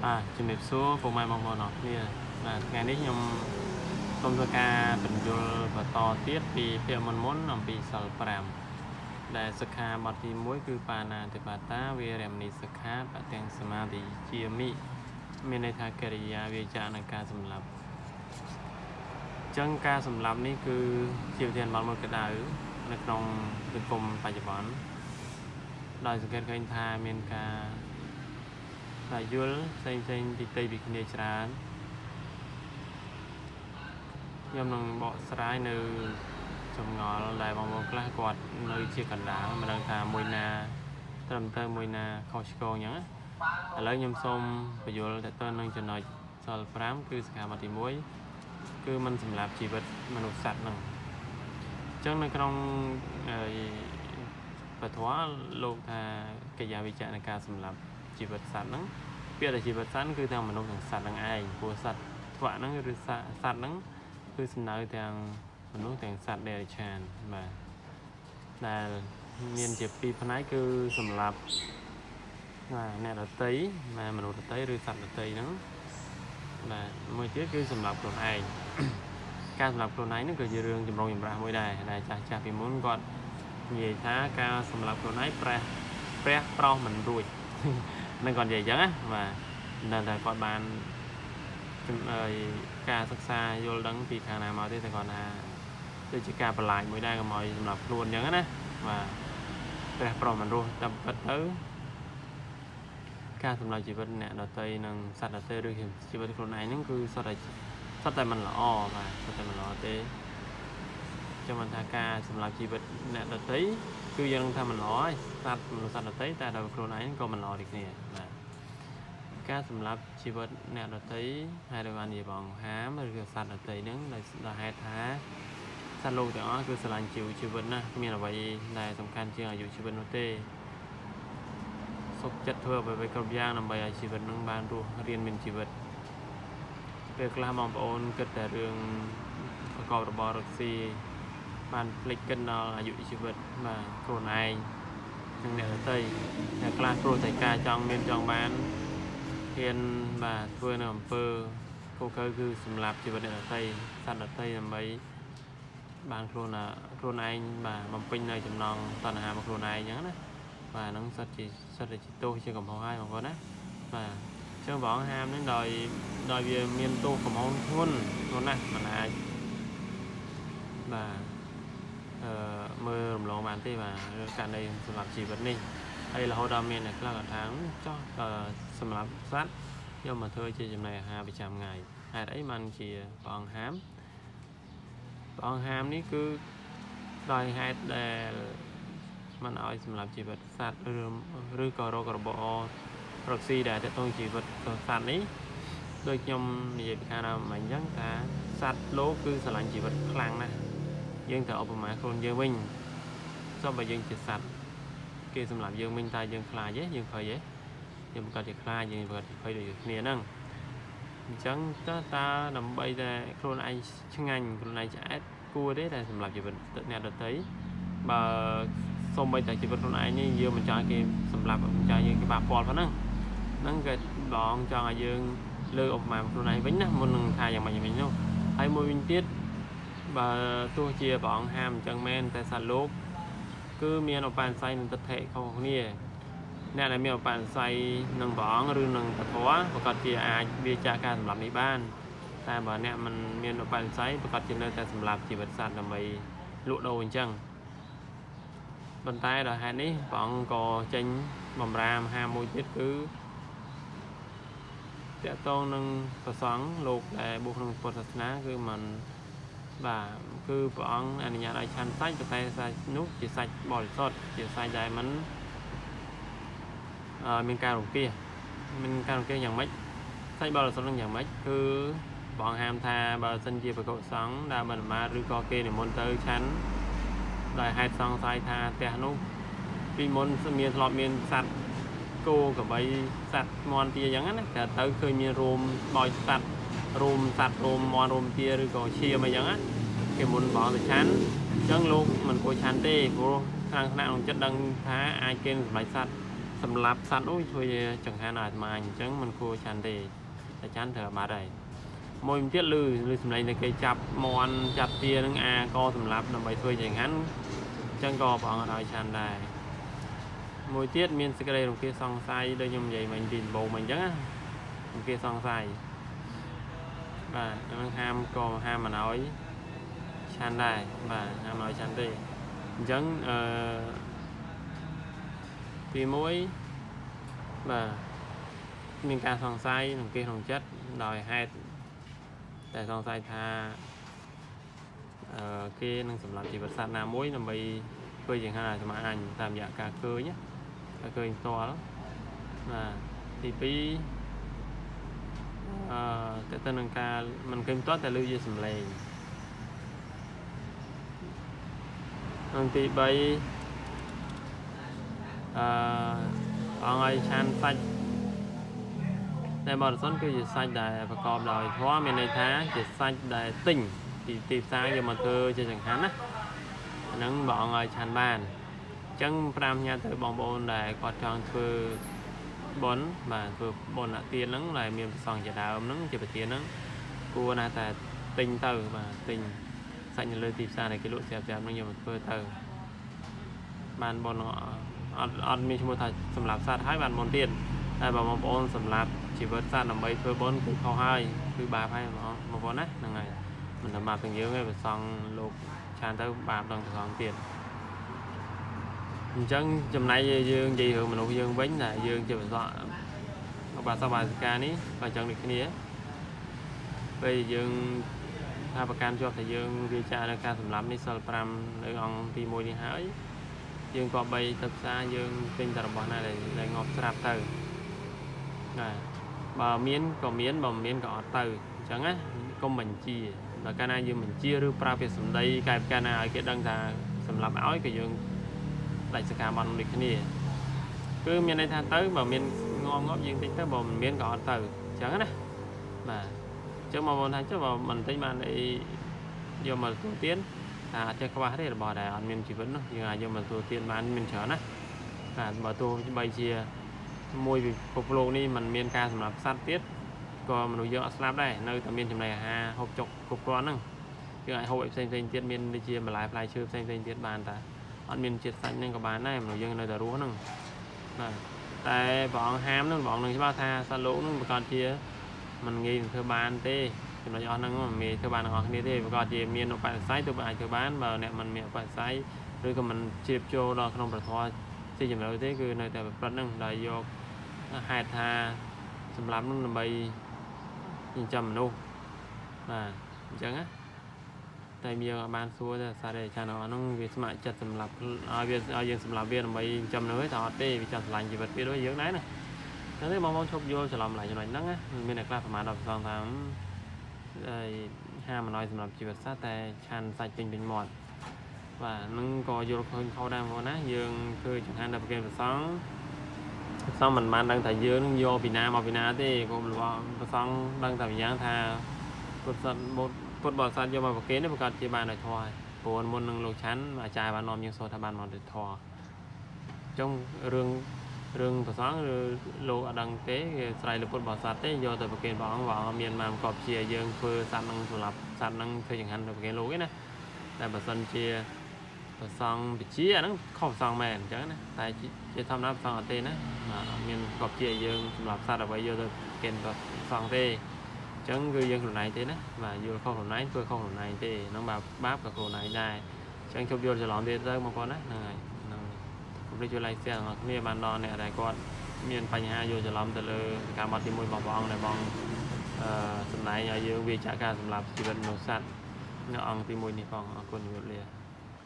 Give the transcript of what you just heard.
បាទជំរាបសួរពុកម៉ែបងប្អូនអរគ្នាបាទថ្ងៃនេះខ្ញុំសូមធ្វើការបញ្យល់បន្តទៀតពីភាគមុនមុនអំពីសិល5ដែលសិក្ខាបទទី1គឺបាណាតិបាតាវេរមណីសិក្ខាបទាំងសមាទិជាមិមានន័យថាកិរិយាវាចៈនិងការសម្លាប់អញ្ចឹងការសម្លាប់នេះគឺជាវិធានបទមួយក្តៅនៅក្នុងសង្គមបច្ចុប្បន្នដោយសង្កេតឃើញថាមានការ ដែលយល់ផ្សេងផ្សេងទីទីពីគ្នាច្រើនខ្ញុំនឹងបកស្រាយនៅចម្ងល់ដែលបងប្អូនខ្លះគាត់នៅជាកណ្ដាលមិនដឹងថាមួយណាត្រឹមត្រូវមួយណាខុសឆ្គងអញ្ចឹងណាឥឡូវខ្ញុំសូមបញ្យល់តទៅនឹងចំណុចសិល5គឺសិក្ខាបទទី1គឺមិនសម្លាប់ជីវិតមនុស្សសត្វហ្នឹងអញ្ចឹងនៅក្នុងអឺពធលោកថាកិរិយាវិជ្ជនៃការសម្លាប់ជីវិតសត្វហ្នឹង ពាក្យថាជីវិតសត្វគឺទាំងមនុស្សទាំងសត្វហ្នឹងឯងព្រោះសត្វថ្វាក់ហ្នឹងឬសត្វសត្វហ្នឹងគឺសំដៅទាំងមនុស្សទាំងសត្វដេរឆានបាទដែលមានជាពីរផ្នែកគឺសម្រាប់បាទអ្នកដតីបាទមនុស្សដតីឬសត្វដតីហ្នឹងបាទមួយទៀតគឺសម្រាប់ខ្លួនឯង ការសម្លាប់ខ្លួនឯងហ្នឹងគឺជារឿងចម្រូងចម្រាសមួយដែរដែលចាស់ចាស់ពីមុនគាត់និយាយថាការសម្លាប់ខ្លួនឯងព្រះព្រះប្រោសមិនរួច នឹងគាត់និយាយអញ្ចឹងណាបាទមិនដឹងថាគាត់បានជំអើយការសិក្សាយល់ដឹងពីខាងណាមកទេតែគាត់ថាដូចជាការបន្លាចមួយដែរកុំឲ្យសម្រាប់ខ្លួនអញ្ចឹងណាបាទព្រះប្រុសមិនរស់តែពិតទៅការសម្លាប់ជីវិតអ្នកដទៃនិងសត្វដទៃឬជីវិតខ្លួនឯងហ្នឹងគឺសុទ្ធតែសុទ្ធតែមិនល្អបាទសុទ្ធតែមិនល្អទេចាំមិនថាការសម្លាប់ជីវិតអ្នកដទៃគឺយើងនឹងថាមិនល្អហើយសត្វមនុស្សសត្វដទៃតែដល់ខ្លួនឯងក៏មិនល្អដូចគ្នាបាទ ការសម្លាប់ជីវិតអ្នកដទៃហើយដែលបាននិយាយបងហាមឬក៏សត្វដទៃហ្នឹងដោយដោយហេតុថាសត្វលោកទាំងអស់គឺស្រឡាញ់ជីវជីវិតណាស់គ្មានអ្វីដែលសំខាន់ជាងអាយុជីវិតនោះទេសុខចិត្តធ្វើអ្វីៗគ្រប់យ៉ាងដើម្បីឲ្យជីវិតនឹងបានរស់រានមានជីវិតពេលខ្លះបងប្អូនគិតតែរឿងប្រកបរបររកស៊ីបានភ្លេចគិតដល់អាយុជីវិតបាទខ្លួនឯងនិងអ្នកដទៃអ្នកខ្លះព្រោះតែការចង់មានចង់បាន ហ៊ានបាទធ្វើនៅអំពើកូកើគឺសម្លាប់ជីវិតអ្នកដទៃសត្វដទៃដើម្បីបានខ្លួនខ្លួនឯងបាទបំពេញនៅចំណងតណ្ហារបស់ខ្លួនឯងអញ្ចឹងណាបាទហ្នឹងសិតជាសិតតែជាទោសជាកំហុសហើយបងប្អូនណាបាទអញ្ចឹងព្រះអង្គហាមហ្នឹងដោយដោយវាមានទោសកំហុសធ្ងន់ធ្ងន់ណាស់มันអាចបាទអឺមើលរំលងបានទេបាទករណីសម្រាប់ជីវិតនេះហើយរហូតដល់មានអ្នកខ្លះគាត់ថាចោះសម្រាប់សត្វយកមកធ្វើជាចំណីអាហារប្រចាំថ្ងៃហេតុអីបានជាព្រះអង្គហាមព្រះអង្គហាមនេះគឺដោយហេតុដែលមិនឲ្យសម្រាប់ជីវិតសត្វឬឬក៏រករបររកស៊ីដែលតកតងជីវិតសត្វនេះដូចខ្ញុំនិយាយពីខាងដើមមិញអញ្ចឹងថាសត្វលោកគឺស្រឡាញ់ជីវិតខ្លាំងណាស់យើងត្រូវឧបមាខ្លួនយើងវិញចុះបើយើងជាសត្វគេសម្រាប់យើងវិញតើយើងខ្លាចទេយើងភ័យទេយើងប្រកាសជាខ្លាចយើងប្រកាសជាភ័យដូចគ្នាហ្នឹងអញ្ចឹងតើតើដើម្បីតែខ្លួនឯងឆ្ងាញ់ខ្លួនឯងឆ្អែតគួរទេតែសម្រាប់ជីវិតអ្នកដទៃបើសូម្បីតែជីវិតខ្លួនឯងនេះយើងមិនចង់ឲ្យគេសម្លាប់មិនចង់ឲ្យយើងគេប៉ះពាល់ប៉ុណ្ណឹងហ្នឹងគេបងចង់ឲ្យយើងលើកឧបមាខ្លួនឯងវិញណាមុននឹងថាយ៉ាងម៉េចយ៉ាងម៉េចនោះហើយមួយវិញទៀតបើទោះជាព្រះអង្គហាមអញ្ចឹងមែនតែសត្វលោកគឺមានឧបនិស្ស័យនិងទិដ្ឋិខុសគ្នាអ្នកដែលមានឧបនិស្ស័យនឹងព្រះអង្គឬនឹងពធប្រកាសជាអាចវាចាកការសម្លាប់នេះបានតែបើអ្នកមិនមានឧបនិស្ស័យប្រកាសជានៅតែសម្លាប់ជីវិតសត្វដើម្បីលក់ដូរអញ្ចឹងប៉ុន្តែដោយហេតុនេះព្រះអង្គក៏ចេញបំរាមហាមមួយទៀតគឺតកតងនឹងប្រសង់លោកដែលបួសក្នុងពុទ្ធសាសនាគឺមិនបាទគឺព្រះអង្គអនុញ្ញាតឲ្យឆាន់សាច់ប៉ុន្តែសាច់នោះជាសាច់បរិសុទ្ធជាសាច់ដែលមិនមានការរង្គៀសមានការរង្គៀសយ៉ាងម៉េចសាច់បរិសុទ្ធនឹងយ៉ាងម៉េចគឺព្រះអង្គហាមថាបើសិនជាប្រកបសង្ឃដែលមិនមាឬក៏គេនិមន្តទៅឆាន់ដោយហេតុសង្ស័យថាផ្ទះនោះពីមុនមានធ្លាប់មានសត្វគោក្របីសត្វមាន់ទាអញ្ចឹងណាតែទៅឃើញមានរោមបោចសត្វរោមសត្វរោមមាន់រោមទាឬក៏ឈាមអីចឹងណាគេមុនបងទៅឆាន់អញ្ចឹងលោកមិនគួរឆាន់ទេព្រោះខាងថ្នាក់ក្នុងចិត្តដឹងថាអាចគេនឹងសម្លាញ់សត្វ សម្លាប់សត្វនោះជួយចង្ហាន់ឲ្យអាត្មាអញ្ចឹងមិនគួរឆាន់ទេតែឆាន់ត្រូវអាបត្តិហើយមួយទៀតឮឮសំឡេងតែគេចាប់មន់ចាប់ទានឹងអាកសម្លាប់ដើម្បីធ្វើចង្ហាន់អញ្ចឹងក៏ព្រះអង្គអត់ឲ្យឆាន់ដែរមួយទៀតមានសេចក្តីរង្គៀសសង្ស័យដូចខ្ញុំនិយាយមិញពីដំបូងមិញអញ្ចឹងណារង្គៀសសង្ស័យបាទហ្នឹងហាមក៏ហាមមិនឲ្យឆាន់ដែរបាទហាមមិនឲ្យឆាន់ទេអញ្ចឹងអឺទី1បាទមានការសង្ស័យក្នុងគេក្នុងចិត្តដោយហេតុតែសង្ស័យថាអឺគេនឹងសម្លាប់ជីវិតសត្វណាមួយដើម្បីធ្វើចង្ហាន់ឲ្យអាត្មាអញតាមរយៈការឃើញការឃើញផ្ទាល់បាទទី2អឺតើទៅនឹងការមិនឃើញផ្ទាល់តែឮជាសំឡេងនិងទី3អឺអង្គឲ្យឆានសាច់តែបរិសុទ្ធគឺជាសាច់ដែលប្រកបដោយធម៌មានន័យថាជាសាច់ដែលទិញពីទីផ្សារយកមកធ្វើជាចង្ហាន់ណាអាហ្នឹងព្រះអង្គឲ្យឆាន់បានអញ្ចឹង5ញ៉ាទៅបងប្អូនដែលគាត់ចង់ធ្វើបុណ្យបាទធ្វើបុណ្យទានហ្នឹងដែលមានព្រះសង្ឃជាដើមហ្នឹងជាប្រធានហ្នឹងគួរណាស់តែទិញទៅបាទទិញសាច់នៅលើទីផ្សារដែលគេលក់ស្រាប់ៗហ្នឹងយកមកធ្វើទៅបានបុណ្យអត់មានឈ្មោះថាសម្រាប់សត្វហើយបានបុណ្យទៀតតែបើបងប្អូនសម្រាប់ជីវិតសត្វដើម្បីធ្វើបុណ្យគឺខុសហើយគឺបាបហើយបងប្អូនណាហ្នឹងហើយមិនតែបាបទាំងយើងទេព្រះសង្ឃលោកឆានទៅបាបដល់ព្រះសង្ឃទៀតអញ្ចឹងចំណែកយើងនិយាយរឿងមនុស្សយើងវិញដែលយើងជាប្រសក់ឧបាសកបាសិកានេះក៏អញ្ចឹងដូចគ្នាពេលយើងថាប្រកាន់ជាប់តែយើងវាចានៅការសម្លាប់នេះសិល5នៅអង្គទី1នេះហើយយើងក៏បីទៅផ្សារយើងទិញតែរបស់ណាដែលងាប់ស្រាប់ទៅណាបើមានក៏មានបើមិនមានក៏អត់ទៅអញ្ចឹងណាកុំបញ្ជាដល់កាលណាយើងបញ្ជាឬប្រើពាក្យសម្ដីកែកាលណាឲ្យគេដឹងថាសម្លាប់ឲ្យក៏យើងដាច់សកម្មបន់ដូចគ្នាគឺមានន័យថាទៅបើមានងំងាប់យើងទិញទៅបើមិនមានក៏អត់ទៅអញ្ចឹងណាបាទអញ្ចឹងមកបងថាចុះបើមិនទិញបានអីយកមកទទួលទានថាអត់ចេះខ្វះទេរបស់ដែលអត់មានជីវិតនោះយើងអាចយកមកទទួលទានបានមានច្រើនណាបាទបើទោះបីជាមួយពិភពលោកនេះมันមានការសម្រាប់សត្វទៀតក៏មនុស្សយើងអត់ស្លាប់ដែរនៅតែមានចំណីអាហារហូបចុកគ្រប់គ្រាន់ហ្នឹងយើងអាចហូបអីផ្សេងៗទៀតមានដូចជាបន្លែផ្លែឈើផ្សេងៗទៀតបានតាអត់មានជាតិសាច់ហ្នឹងក៏បានដែរមនុស្សយើងនៅតែរស់ហ្នឹងបាទតែព្រះអង្គហាមហ្នឹងព្រះអង្គនឹងច្បាស់ថាសត្វលោកហ្នឹងប្រកាសជាมันងាយនឹងធ្វើបានទេចំណុចអស់ហ្នឹងមិនងាយធ្វើបានទាំងអស់គ្នាទេប្រកាសជាមានឧបនិស្ស័យទើបអាចធ្វើបានបើអ្នកមិនមានឧបនិស្ស័យឬក៏មិនជ្រាបចូលដល់ក្នុងព្រះធម៌ស៊ីជម្រៅទេគឺនៅតែប្រព្រឹត្តហ្នឹងដោយយកហេតុថាសម្រាប់ហ្នឹងដើម្បីចិញ្ចឹមមនុស្សបាទអញ្ចឹងណាតែយើងអាចបានសួរតែសារតែចានហ្នឹងវាស្ម័គ្រចិត្តសម្រាប់ឲ្យវាឲ្យយើងសម្រាប់វាដើម្បីចិញ្ចឹមមនុស្សទេតែអត់ទេវាចង់ស្រឡាញ់ជីវិតវាដូចយើងដែរណាអញ្ចឹងទេបងប្អូនឈប់យល់ច្រឡំឡើងចំណុចហ្នឹងណាមានអ្នកខ្លះប្រហែលដល់ប្រសងថាហើយហាមមិនឲ្យសម្រាប់ជីវិតសត្វតែឆាន់សាច់ពេញពេញមាត់បាទហ្នឹងក៏យល់ឃើញខុសដែរបងប្អូនណាយើងធ្វើចង្ហាន់ដល់ប្រគេនព្រះសង្ឃព្រះសង្ឃមិនបានដឹងថាយើងនឹងយកពីណាមកពីណាទេក៏ព្រះសង្ឃដឹងតែម្យ៉ាងថាពុទ្ធពុទ្ធបរិស័ទយកមកប្រគេននេះប្រកាសជាបានដោយធម៌ហើយព្រោះមុននឹងលោកឆាន់អាចារ្យបាននាំយើងសូត្រថាបានមកដោយធម៌អញ្ចឹងរឿងព្រះសង្ឃឬលោកអត់ដឹងទេគេស្រ័យលើពុទ្ធបរិស័ទទេយកទៅប្រគេនព្រះអង្គព្រះអង្គមានមកកប់ជាយើងធ្វើសត្វនឹងសម្រាប់សត្វនឹងធ្វើចង្ហាន់ទៅប្រគេនលោកឯណាតែបើសិនជាព្រះសង្ឃវិជាអាហ្នឹងខុសព្រះសង្ឃមែនអញ្ចឹងណាតែជាធម្មតាព្រះសង្ឃអត់ទេណាបាទអត់មានកប់ជាយើងសម្រាប់សត្វអ្វីយកទៅប្រគេនព្រះសង្ឃទេអញ្ចឹងគឺយើងខ្លួនឯងទេណាបាទយល់ខុសខ្លួនឯងធ្វើខុសខ្លួនឯងទេហ្នឹងបាទបាបក៏ខ្លួនឯងដែរអញ្ចឹងជប់យល់ច្រឡំទៀតទៅបងប្អូនណាហ្នឹងហើយហ្នឹងកុំភ្លេចជួយ like share ទាំងអស់គ្នាបានដល់អ្នកដែលគាត់មានបញ្ហាយល់ច្រឡំទៅលើការបត់ទី1របស់ព្រះអង្គដែលបងអឺសម្ដែងឲ្យយើងវាចាក់ការសម្លាប់ជីវិតមនុស្សសត្វនៅអង្គទី1នេះផងអរគុណជំរាបលា។